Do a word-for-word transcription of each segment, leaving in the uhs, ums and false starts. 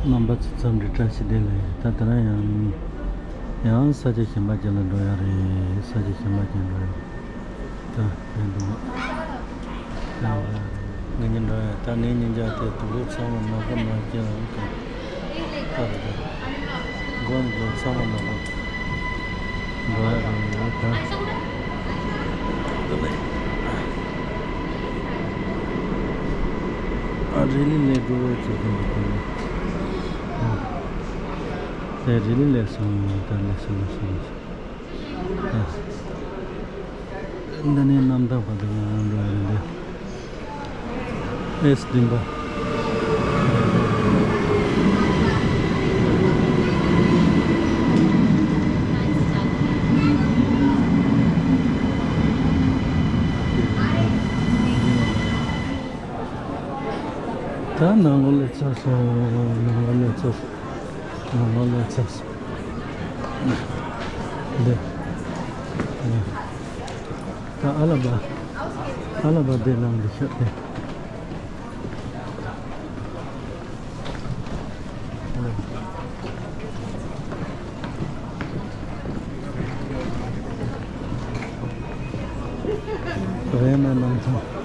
རྣམ་པ་ཚོ་འཚམས་འདྲི་བཀྲ་ཤིས་བདེ་ལེགས། ད་དེ་རིང་ཡང་ཡང་ས་ཆ་གཞན་པ་ཅིག་ལ་འགྲོ་ཡ་རེད། ས་ཆ་གཞན་པ་ཅིག་འགྲོ་ཡ་རེད། ད་དེ་འདུག་ང་གཉིས་འགྲོ་ཡ། ད་ནས་ཉིན་རྒྱག་དེ་དུག་ལོག་ཚང་མ་ནག་པོ་ནག་རྐྱང་རང་གི་ད་རེད། ད་མགོ་ནས་མགོ་ཚང་མ་ནག་པོ། འགྲོ་ཡ་རེད་ད། ཨ་རི་ལི་ལས་འགྲོ་བའི་ཚོ་དེ་འདུག་གོ། ཨ་དེ་རི་ལི་ལས་སོང་། ད་ལས་སོང་ལས་སོང་ལས་སོང་། ཨ་འདི་ནས་གནམ་ཐང་བར་དུ་ཡང་འགྲོ་ཡ་རེད་འདི། ཨེས་བདུན་པ། ད་ནང་ལོགས་སླེབས་ཚར་སོང་། ནང་ལོགས་སླེབས་ཚར་སོང་། ནང་ལོགས་སླེབས་ཚར་སོང་། འདི། ད་ཨ་ལ་བ། ཨ་ལ་བ་འདི་ནང་འདི་ཤོད་དེ། རེད་མ་གནམ་ཐང་།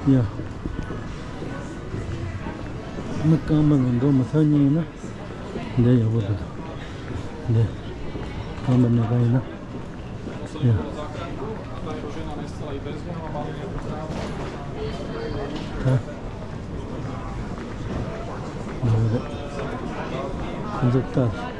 ཡ། མི་རྐང་པ་ལ་འགྲོ་མི་ཐུབ་མཁན་ཡིན་ན། འདི་ཡག་པོ་འདུག་འདི། རྐང་པ་ནས་གང་ཡིན་ན། ཡ། ད། འདི་རེད། ཁོ་ཚོ་ལྟ།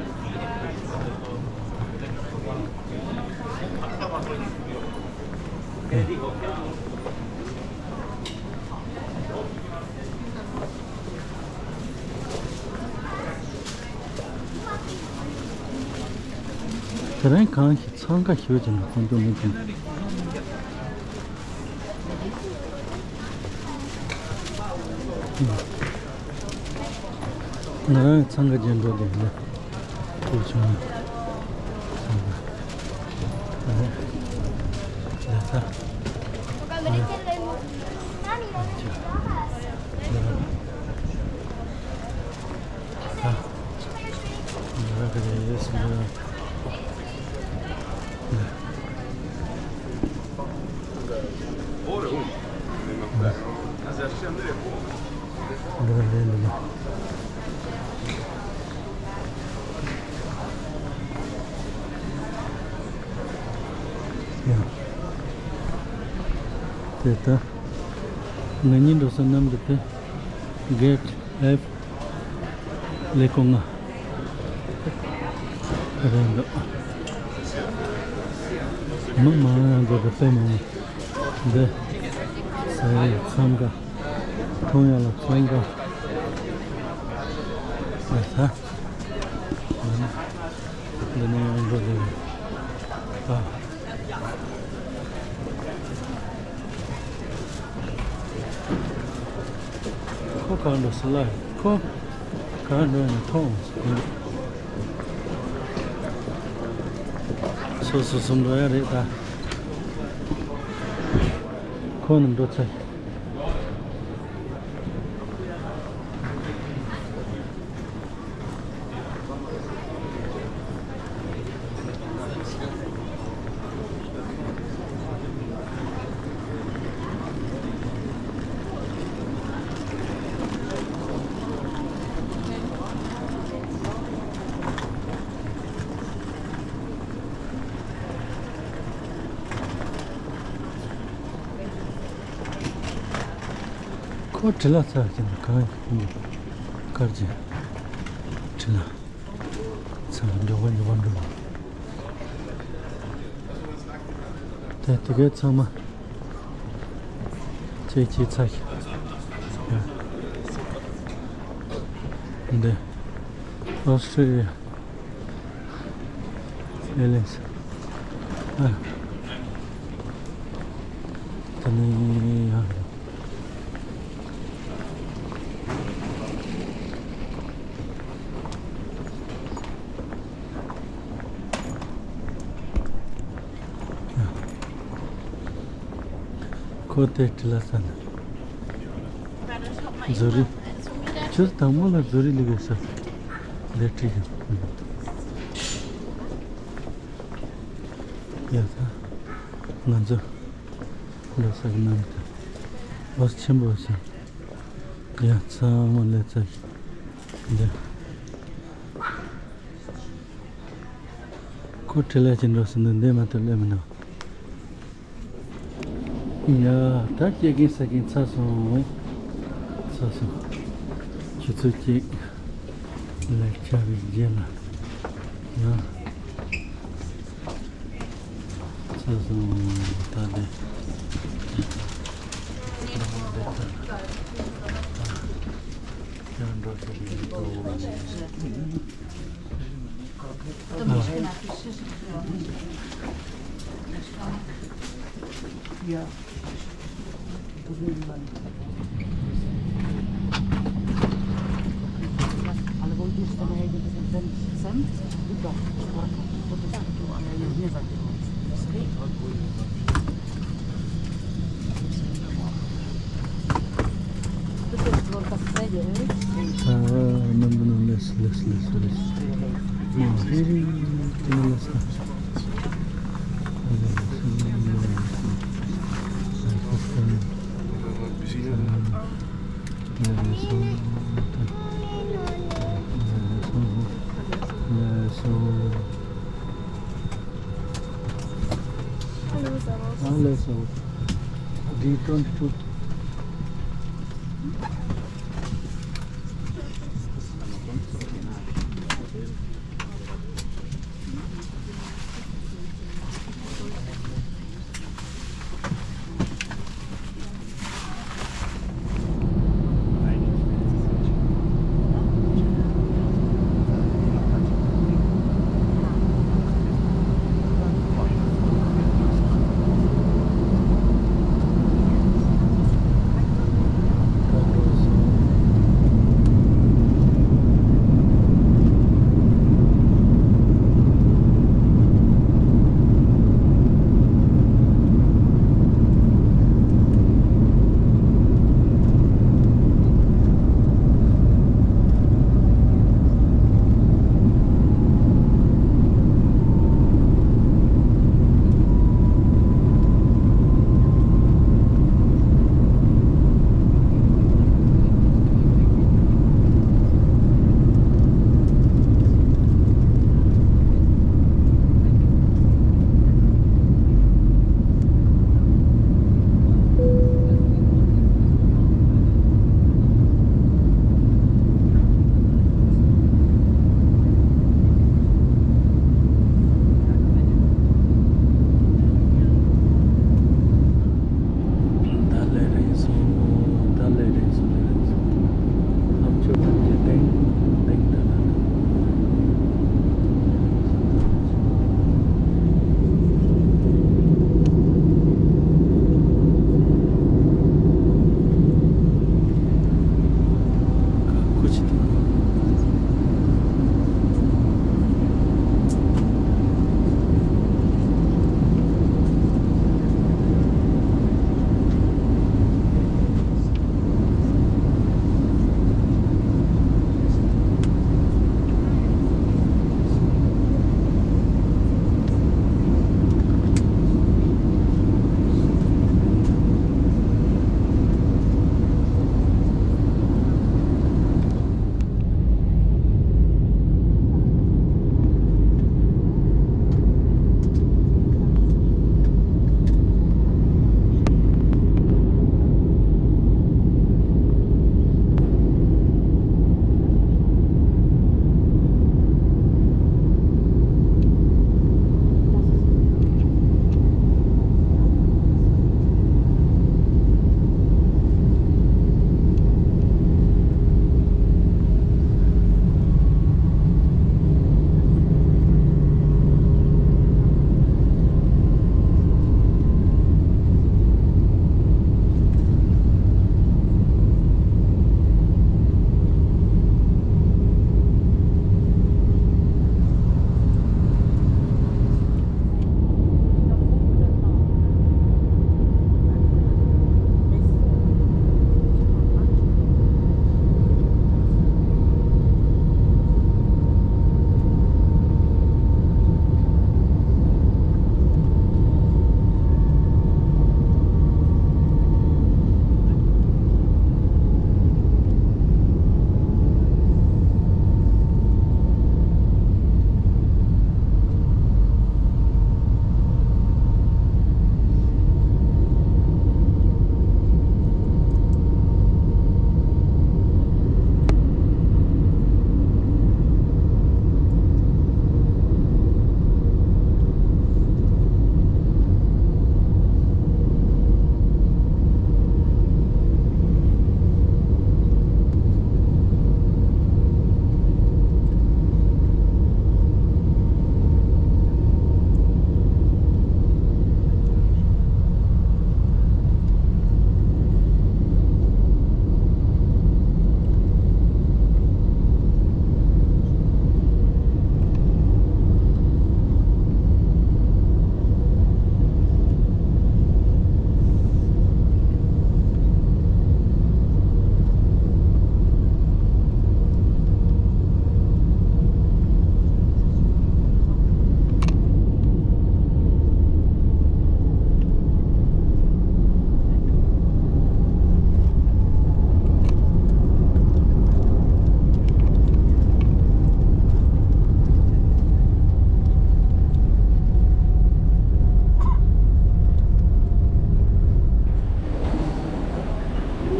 དེ་རིང་གང་ཞིག་འཚང་ཁ་ཞེ་པོ་ཅིག་འདུག་ཁོང་ཚོ་མི་ཚང་། ང་རང་འཚང་ཁ་ཅན་འགྲོ་བསྡད་ཡོད། དེ་བྱུང་། འཚང་ཁ། ཨ་རེད། ལས་ཀ། ཨ་རེད། ལས་ཀ། ཨ། ལས་ཀ་རེད་ཟེར་ན། དེ་ལྟ། ང་གཉིས་འགྲོ་ས་གནམ་གྲུ་དེ་Gate F ཀླད་ཀོར་ལྔ། རེད་འདུག་མི་མང་ཡང་འདུག་དཔེ་མང་། འདི། ཟ་ཡའི་འཚང་ཁ། འཐུང་ཡ་ལ་འཚང་ཁ། ཨ་ས། འདི་ནས་ཡང་འགྲོ་དགོས། ཨ། ཁོ་གང་འགྲོ་ཟེར་ལ། ཁོ་གང་འགྲོ་ཡང་མཐོང་། སོ་སོ་སོ་འགྲོ་ཡ་རེད་ད། ཁོ་ནི་འགྲོ་ཚར། ཁོ་བྲེལ་ལ་ཚར་གྱི་འདུག་གང་ཡིན་དཀར་ཅན་བྲེལ་ལ་ཚར་མགྱོགས་པ་མགྱོགས་པ་འགྲོ། དེ་དེ་གའི་ཚང་མ་ཚེས་གཅིག་ཚར་གྱི་འདི་ཨོ་སི་ཀྲི་ལི་ཡ། ཨེ་ལེན་སི། ཨ། ད་ནི་ཡང་། ཁོ་དེ་ཁྲི་ལ་ས་ན། རྫོང་རི། ཁྱོད་དང་མོ་ལ་རྫོང་རི་ལི་གེ་ས། ལེ་ཁྲི་གི། ཡ་ད། ང་ཚོ། ལོ་ས་གི་ནང་དུ། བོད་ཆེན་པོ་ས། ཡ་ཚང་མ་ལེ་ཚ་གི། འདི། ཁོ་ཁྲི་ལ་ཅི་འགྲོ་ཟིན་འདུག་འདི་མ་གཏོགས་ལེ་མི་འདུག་ཡ། ད་སྐྱེ་རྒན་ཟ་རྒན་ཚར་སོང་། ཚར་སོང་། ཆུ་ཚོད་གཅིག་ལས་ཆགས་པའི་རྗེས་ལ། ཡ། ཚར་སོང་། ད་དེ། ཡང་འགྲོ་ཆོག་གི་འདུག Hello, sir. Hello, sir. Do you want to put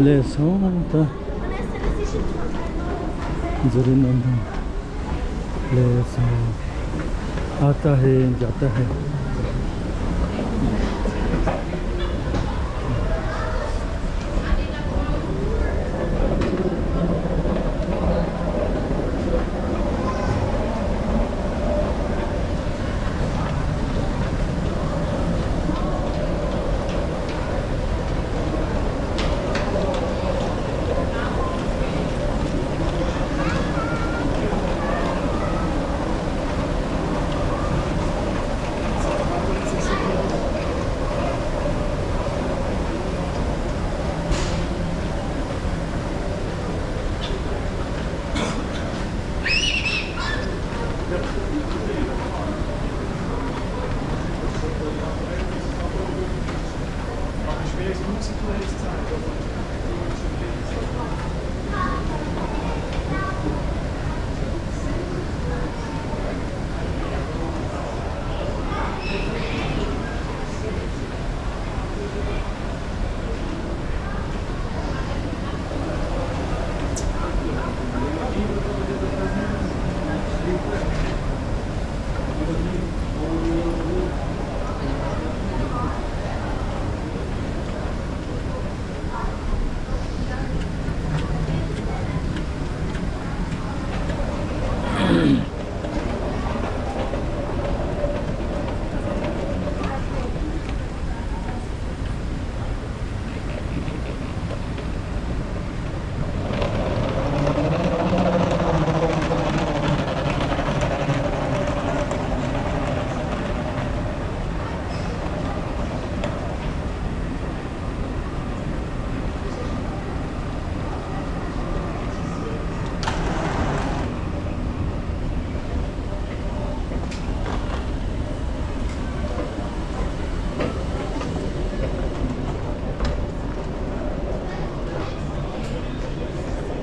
ལས་སོང་ད། ཛུ་རི་གནམ་ཐང་། ལས་སོང་། आता है जाता है।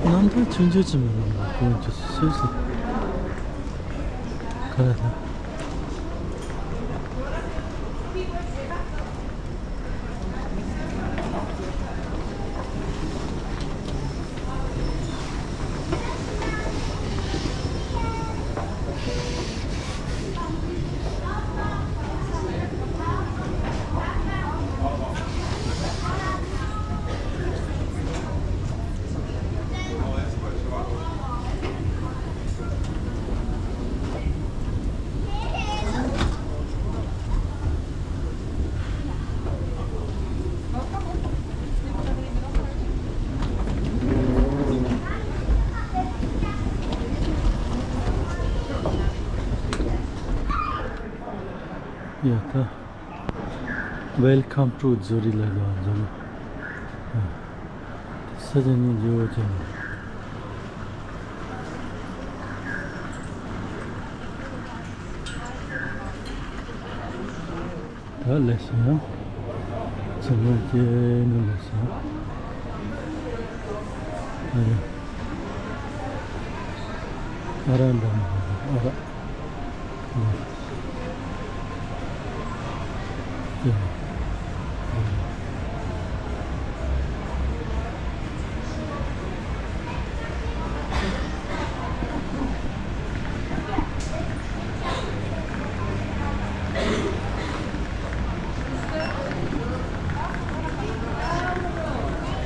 རྣམ་ཐར་ཆུང་ཆུང་ཅིག་མིན་ནམ་ལ་ཁོང་ཚོ་སུས་སུ་ག་རེ་དང་། ཡ་ད། Welcome to Dzuri ལ་ཡོད་Dzuri། ས་ཆ་ནི་ལིའོ་ཅན། ད་ལས་ཤིང་ཚང་མ་སྐྱེས་ནི་ལས་ཤིང་། ཨ་ར་ཨ་ར་འདམ་ཨ་ར།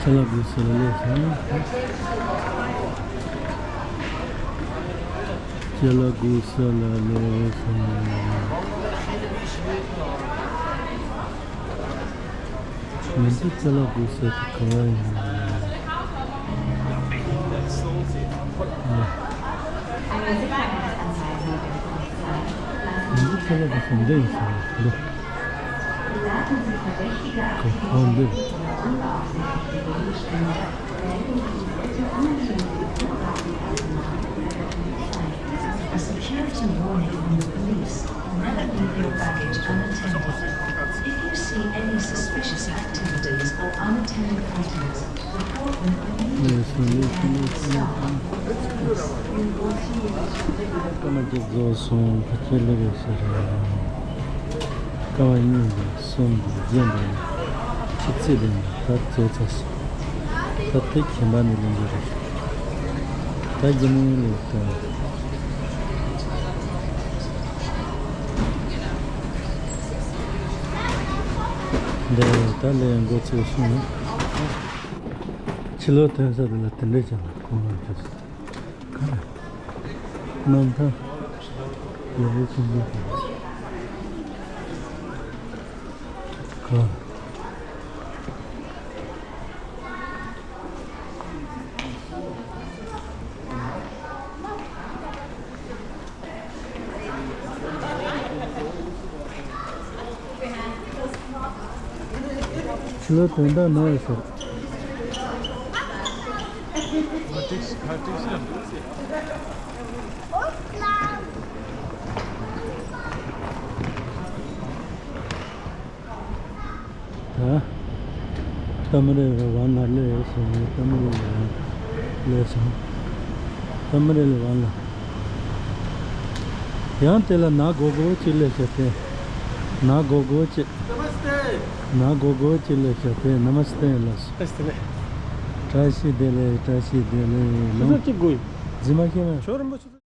ཅ་ལག་དགོས་ས་ལ་སླེབས་སོང་། ཅ་ལག་དགོས་ས་ལ་སླེབས་སོང་། ང་ཚོ་ཅ་ལག་དགོས་ས་དེ་ག་བ་ཡིན་ནམ། ང་ཚོ་ཅ་ལག་དགོས་ས་འདི་ཡིན་ས་རེད། འདི་ག་བ་འདི། A security warning from the police. Never leave your baggage unattended. If you see any suspicious activities or unattended items, report them immediately to the staff. སྐར་མ་བརྒྱད་རྫོགས་སོང་། ཕལ་ཆེར་སླེབས་ཡོད་ས་རེད། སྐར་མ་གཉིས་འདུག་གསུམ་འདུག་བརྒྱད་འདུག་ཆུ་ཚོད་འདི་ནས་ད་རྫོགས་ཚར་སོང་། ད་དེ་ཁྱིམ་པ་ནས་ལེན་རྒྱུ་རེད། ད་རྒྱུ་ནས་ལེན་ད། འདི་ད་ལས་འགོ་ཚུགས་སོང་། ཕྱི་ལོགས་ཐོན་ས་དེ་ལ་དེ་འདྲས་ཀྱང་ཁོང་ལ་འདྲས། ག་རེ། རྣམ་ཐར། ལས་འགོ་ཚུགས་སོང་། ག་ཕྱི་ལོགས་དོན་དག་ནོར་ཡོད་ཟེར། ད། ཏ་མི་རེ་བ་ན་ལེ་སོང་། ཏ་མི་རེ་ལེ་སོང་། ཏ་མི་རེ་ལེ་བ་ན། ཡང་དེ་ལ་ན་གོ་གོ་ཅིག་ལེ་ཤ་ཏེ། ན་གོ་གོ་ཅིག་ན་གོ་གོ་ཅིག་ལེ་ཤ་ཏེ། ན་མ་སྟེ་ལ་སོ། བཀྲ་ཤིས་བདེ་ལེགས། བཀྲ་ཤིས་བདེ་ལེགས། ལོ། ཅི་གོ་ཡི། རྫི་མ་ཤེས་ན། ཁྱོད་རིན་པོ་ཆེ།